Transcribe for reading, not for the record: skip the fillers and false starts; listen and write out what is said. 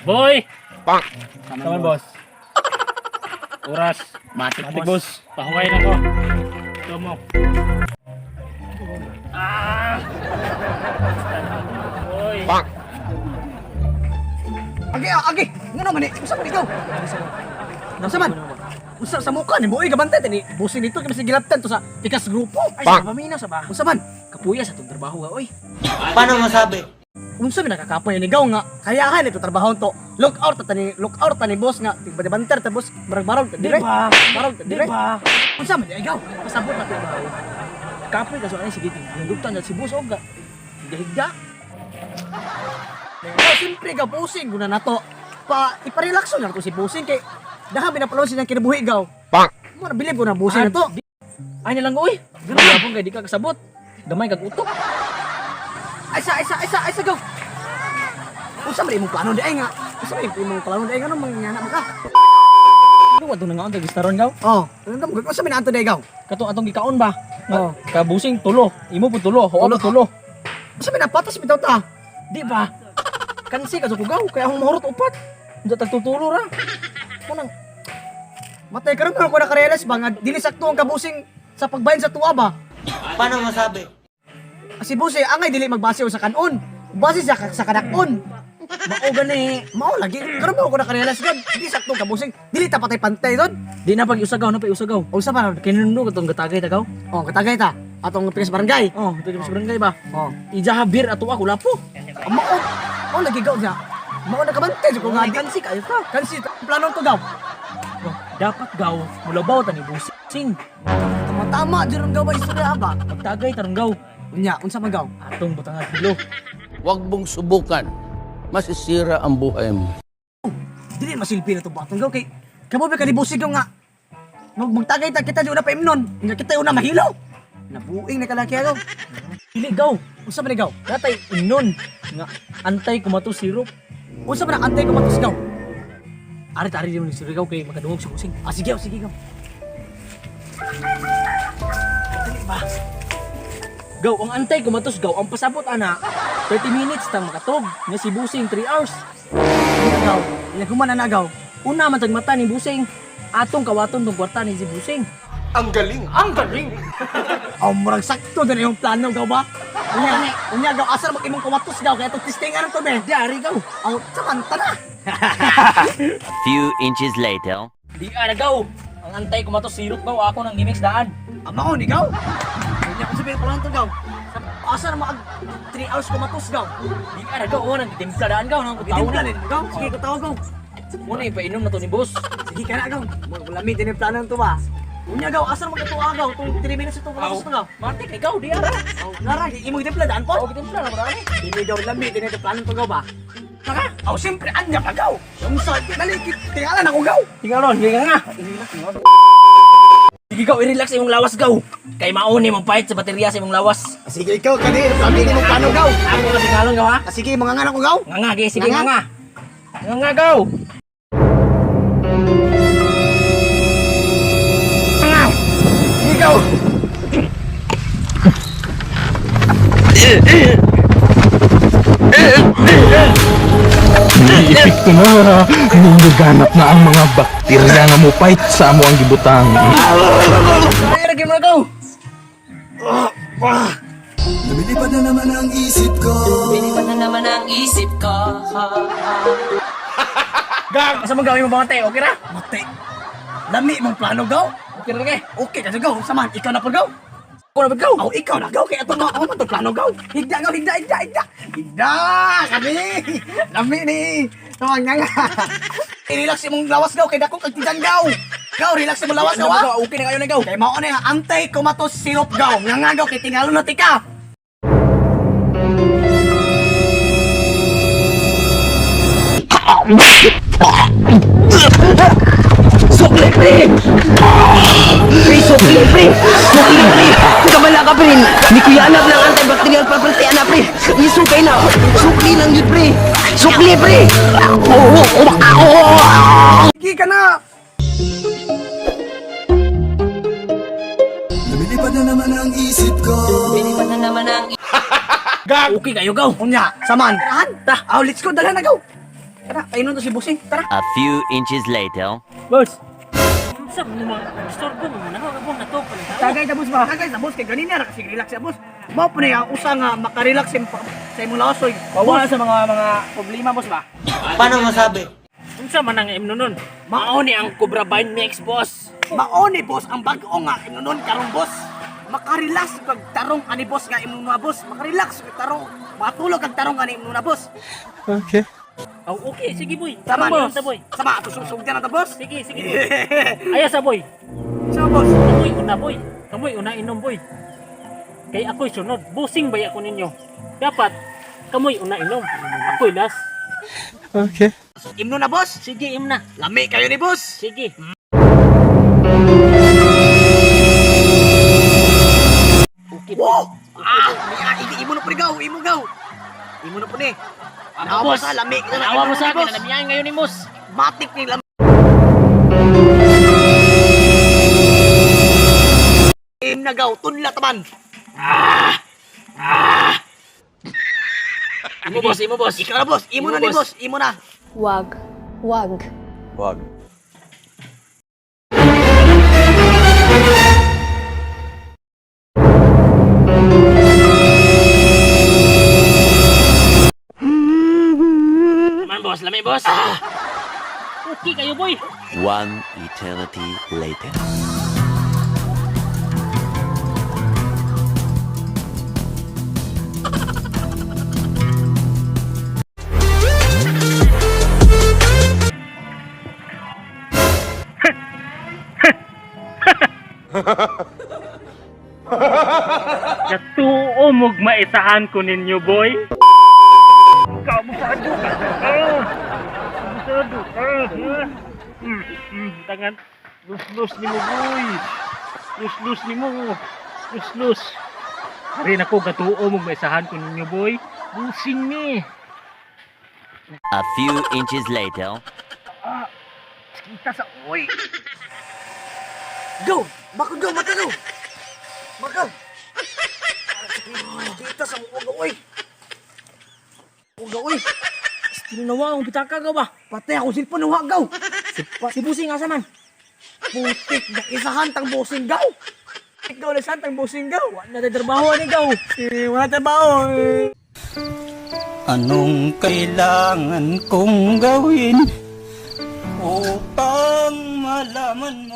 Boy! Pak! Come on, boss. Oras. Matik, Matik, boss. boss. Pahuway na ko. Ito mo. Ah! Boy. Pak! Agi, ah, agi. Ngano man ni? Usa man ikaw? Unsa man? Unsa sa mukha ni Boy gabantay tani. Busin nito kay masig gilabtan to sa tikas grupo. Ay, Pak! sa pamina sa ba? Unsa man? Kapuya sa itong trabaho ka, oy. Paano masabi? Unsa man nakakapoy ni gaw nga kayahan ito trabaho to. Look out ta tani, look out ta ni boss nga tigbanter ta boss barang-barang ta Di dire. ba? Barang ta Di dire. ba? Unsa man di ikaw? Pasabot na trabaho. Kapoy ka so ay sige, nagdugtan na si boss og ga. Higda. Oh, siyempre gaw busing guna nato. Pa iparelakso na to si busing kay dahang binapalon siya kinabuhi gaw. Pak! Mo na bilib ko na busing na to. Ay na lang oy. Ganun kay di ka kasabot. Gamay kag utok. Ay sa ay sa ay sa ay sa gaw. Unsa man imong plano di ay nga? Unsa man imong plano di ay nga no mangyana man ka? Ano atong nangaon tag istaron gaw? Oh, ano ka unsa man anto di ay gaw? Katong atong gikaon ba? Nga, Oh. Kabusing tulo, imo po tulo, huwa Tulo. po tulo. Unsa man patas bitaw ta? Di ba? Kansi ka sa kugaw, kaya akong mahurot upat. Unsa tagtutulo ra. Kunang Matay karon ko nakarealize ba nga dili sakto ang kabusing sa pagbahin sa tuwa ba? Paano masabi? Si Buse angay dili magbase sa kanon. Base sa sa kanakon. mao gani. Mao lagi karon mo ko nakarealize gud. Dili sakto ang kabusing. Dili ta patay pantay doon. Di na pag usagaw na pa usagaw. Unsa pa ron? Kinundo katong gatagay tagaw. Oh, katagay ta. Atong pikas barangay. Oh, ito sa barangay ba? Oh. Ijaha beer ato ako lapo. Ang mao. Mao lagi gaw niya. Mao nakabantay jud ko nga di. Kansi kayo ka. Kansi plano to gaw. Oh, dapat gaw mulabaw ta ni busing. Tama-tama jud ang gaw ba istorya ba? Magtagay tarong gaw. Unya, unsa man gaw? Atong butangan kilo. Huwag mong subukan. Masisira ang buhay mo. Dili masilbi na to batong gaw kay kamo ba kanibusig gaw nga. Magtagay ta kita di una pa imnon. Nga kita una mahilo. Nabuing na kalaki gaw. Dili gaw. Unsa man ni gaw? Natay inon nga antay kumato sirup. Unsa man ang antay kumatos gaw? Ari tari di mo ni gaw kay makadungog si busing. Ah, sige, oh, sige gaw. Dili ba? Gaw, ang antay kumatos gaw, ang pasabot ana 30 minutes tang makatog nga si busing 3 hours. Unya gaw. Ilaguman na gaw. Una man tag mata ni busing. Atong kawaton tong kwarta ni si busing. Ang galing! Ang galing! Oh, murag sakto din yung plano gaw ba? Unya, unya gaw asar mag imong kumatos gaw kay atong testingan to be. Di ari gaw. Aw, samanta na. A few inches later. Di ara gaw. Ang antay kumatos sirup gaw ako nang gimix daan. Ama ko ni gaw. Unya unsa ba yung plano to gaw? Asa na maag 3 hours kumatos gaw. Di ara gaw, oh, nang gitimpla daan gaw nang kutaw Gitimpla na. din gaw. Sige, kutaw gaw. Muna ipainom na to ni boss. Sige ka na gaw. Lami din yung plano to ba? Unya gaw, asa na magkatuwa gaw? Tung 3 minutes itong kumatos to gaw. Matik ikaw di ara. Aw, nara, imong gitimpla daan po. Oh, gitimpla na marami. Dili gaw lami din yung plano to gaw ba? Taka, aw siyempre anya pa gaw. Yung sa dali tingalan ako gaw. Tingnan ron, sige nga. Sige gaw, i-relax imong lawas gaw. Kay mauni mong pahit sa baterya sa imong lawas. Sige ikaw kani, lami ni mong plano gaw. Ako ka tingalon gaw ha. Ah, sige, mga nga ko gaw. Nga nga, sige, sige Nga nga nga. nga. Nga nga gaw. Nga. Ikaw. Epekto na, nagaganap na ang mga bakterya nga mupait sa amo ang gibutang. Ay, lagi mo na gaw. Lumilipad na naman ang isip ko. Lumilipad na naman ang isip ko. Gang, asa man gawin mo bangate? Okay ra? Mate. Lami mong plano gaw. Okay ra kay. Okay ka gaw. Saman, ikaw na po gaw. Ako na ba gaw? Aw, ikaw na gaw kay ato nga ako man to plano gaw. Higda gaw, higda, higda, higda. Higda kami. Lami ni. Tawag nga nga. I-relax imong lawas gaw kay dako kag tiyan gaw. Gaw, relax imong lawas gaw ha. Okay na kayo na gaw. Kay mao na antay kumatos sirup gaw. Nga nga gaw kay tingalo na tika. Sukli, pre! Pre, sukli, pre! Sukli, pre! Kamala ka, pre! Ni Kuya Anap ng antibacterial property, anak, pre! Isukay na! Sukli lang yun, pre! Sukli, pre! Sige ka na. Lumilipad na naman ang isip ko. Lumilipad na naman ang Gag! Okay kayo gaw. Unya, saman. Tarahan. Ta, oh, let's go, dala na gaw. Tara, kainon to si Busing. Tara. A few inches later. Boss. Unsa mo mga istorbo mo na ako na to pala. Tagay ta boss ba? Tagay ta boss kay ganina ra kasi relax ya boss. Mao po na ang usa nga makarelax sa imong lawas oy. Wala sa mga problema boss ba? Paano masabi? Unsa man ang imnonon? Mao ni ang Cobra Bind Mix boss. Mao ni boss ang bag-o nga imnonon karon boss. Makarelax kag tarong ani boss nga imnon na boss. Makarelax kag tarong. Matulog kag tarong ani imnon na boss. Oh, okay, sige boy. Tama boss. boss. Boy. Sama ato susugdan na ta boss. Sige, sige boy. Aya sa boy. Sama boss. Kamoy una boy. Kamoy una inom boy. Kay ako'y sunod. Busing bay ako ninyo. Dapat kamoy una inom. Ako'y last. Imnon na boss. Sige, imna. Lami kayo ni boss. Sige. Okay. Wow! Ah, ah, imo na po ni gaw, imo gaw. Imo na po ni. Ako boss. Sa lami ka na. Awa mo sa akin, boss. nalamian ngayon ni boss. Matik ni lami. Im na gaw, tunla taman. Imo boss, imo boss. Ikaw na boss, imo na ni boss, imo na. Wag. Wag. Wag. Man boss, lami boss. Okay kayo boy. One eternity later. Katuo mog maisahan ko ninyo boy. Kabusado ka. Ah! Kabusado ka. Ah! Tangan. Lus-lus nimo boy. Lus-lus nimo. Lus-lus. Ari nako katuo mog maisahan ko ninyo boy. Busing ni. A few inches later. Kita sa uy. Go! Baka go, mata go. Baka. Kita sa uga uy. Uga uy. Tinawa ang pitaka gaw ba? Patay ako silpon uha gaw. Si Busing asa man? Putik na isahan tang busing gaw. Putik gaw isahan tang busing gaw. Wala na trabaho ani gaw. Eh, wala trabaho. Eh. Anong kailangan kong gawin upang malaman